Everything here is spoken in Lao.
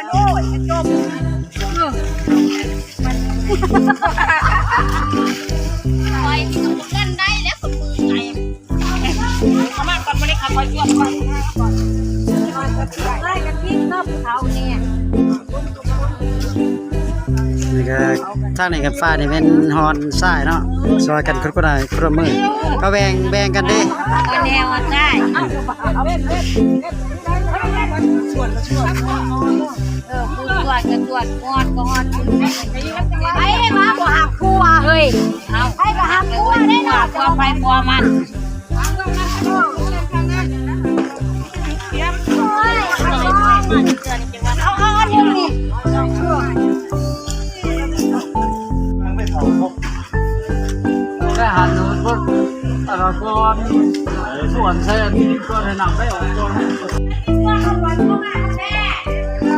ໂອ້ຍ ຈະຈົບ ເອີ ຂ້ອຍນີ້ກໍບໍ່ເປັນໄດ້ແລ້ວ ຄົນມືໃຫຍ່ ເຂົ້າມາກ່ອນ ບໍ່ໄດ້ ຂ້ອຍຈວດກ່ອນ ໄລ່ກັນພິດເນາະ ຜູ້ເຖົ້ານີ້. ນີ້ກໍ ທາງນີ້ກໍ ຟ້ານີ້ແມ່ນຮ່ອນຊາຍເນາະ ຊ່ອຍກັນຄົນລະໄມ້ຄົນລະມື ກໍແບ່ງ ແບ່ງກັນເດ້ ກໍແນວຊາຍ ເອີ ຜູ້ຊວດກໍຊວດ ຮອດກໍຮອດ ໄປມາບໍ່ຮັກຜົວເຮີ້ຍ ເອົາ ໃຜກໍຮັກຜົວເດ້ເນາະ ຜົວໃຜຜົວມັນ. ໄດ້ຫັນເບິ່ງ ອັນລະກ່ອນ ສວນແຊນກ່ອນ ໃຫ້ນຳໄປອອກກ່ອນ.